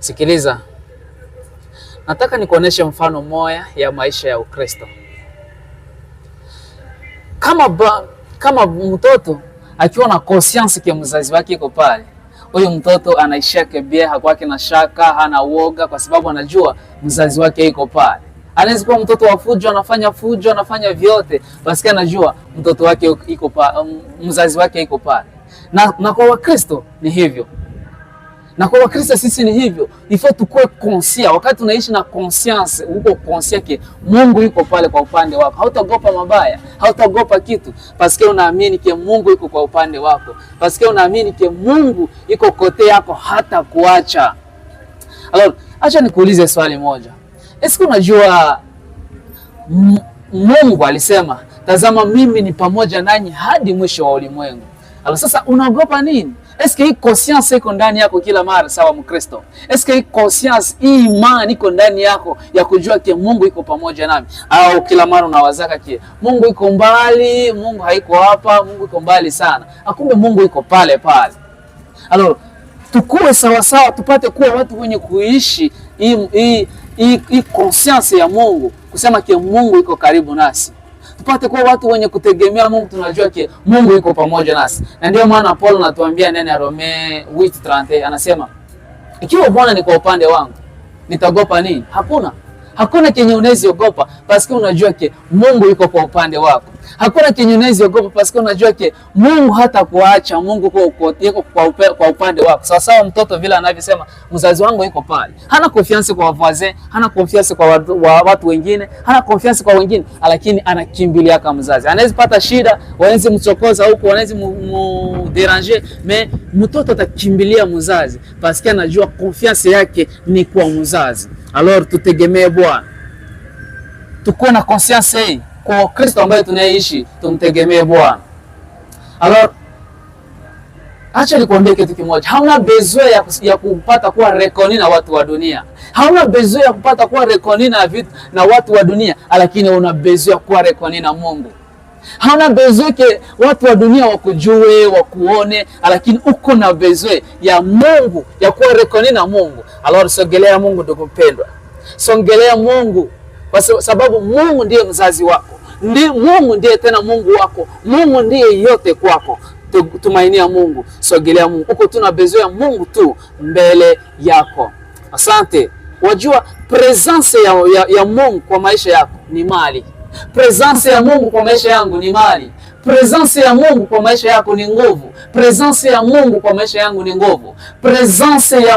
Sikiliza, nataka nikuoneshe mfano moya ya maisha ya Ukristo. Kama mtoto akiwa na conscience que mzazi wake iko pale, huyu mtoto anaishia bien, hakwake na shaka, hana uoga, kwa sababu anajua mzazi wake iko pale. Anaweza kuwa mtoto wa fujo, anafanya fujo, anafanya vyote, basi anajua mtoto wake iko pale, mzazi wake iko pale. Na kwa Wakristo ni hivyo, na kwa Wakristo sisi ni hivyo, il faut tukue conscient. Wakati tunaishi na conscience, uko conscient que Mungu yuko pale kwa upande wako, hautaogopa mabaya, hautaogopa kitu, paske unaamini que Mungu yuko kwa upande wako, paske unaamini que Mungu iko côté yako, hata kuacha. Alors, acha nikuulize swali moja. Eske unajua Mungu alisema, "Tazama mimi ni pamoja nanyi hadi mwisho wa ulimwengu"? Alors sasa unaogopa nini? Eske hii conscience iko ndani yako kila mara sawa Mkristo? Eske hii conscience, hii imani iko ndani yako ya kujua que Mungu iko pamoja nami? Au kila mara unawazaka que Mungu iko mbali, Mungu haiko hapa, Mungu iko mbali sana? Akumbe Mungu iko pale pale. Alors tukue sawasawa, tupate kuwa watu wenye kuishi hii conscience ya Mungu, kusema que Mungu iko karibu nasi, tupate kuwa watu wenye kutegemea Mungu, tunajua que Mungu yuko pamoja nasi. Na ndio maana Paulo anatuambia ndani ya Romains 8:31, anasema, "Ikiwa Bwana ni kwa upande wangu, nitaogopa nini?" Hakuna. Hakuna kenye unaweza ogopa paske unajua que Mungu yuko kwa upande wako. Hakuna kenye unaweza ogopa paske unajua que Mungu hata kuacha, Mungu yuko kwa upande wako. Sawa sawa mtoto vile anavyosema, "Mzazi wangu yuko pale." Hana confiance kwa voisin, hana confiance kwa watu wengine, hana confiance kwa wengine, lakini anakimbilia kama mzazi. Anaweza pata shida, wanaweza mchokoza huko, wanaweza mu déranger, mais mtoto atakimbilia mzazi paske anajua confiance yake ni kwa mzazi. Alors tutegemee Bwana, tukuwe na conscience hii kwa Kristo ambaye tunaishi, tumtegemee Bwana. Alors acha nikwambie kitu kimoja, hauna besoin ya kupata kuwa reconnu na watu wa dunia, hauna besoin ya kupata kuwa reconnu na vitu na watu wa dunia, lakini una besoin ya kuwa reconnu na Mungu. Hauna besoin que watu wa dunia wakujue, wakuone, lakini uko na besoin ya Mungu, ya kuwa reconnu na Mungu. Alors sogelea Mungu, ndugu mpendwa, songelea Mungu kwa sababu Mungu ndiye mzazi wako, ndi Mungu ndiye tena Mungu wako, Mungu ndiye yote kwako. Tumainia Mungu, sogelea Mungu, uko tuna besoin ya Mungu tu mbele yako. Asante. Wajua présence ya Mungu kwa maisha yako ni mali. Présence ya Mungu kwa maisha yangu ni mali. Présence ya Mungu kwa maisha yako ni nguvu. Présence ya Mungu kwa maisha yangu ni nguvu. Présence ya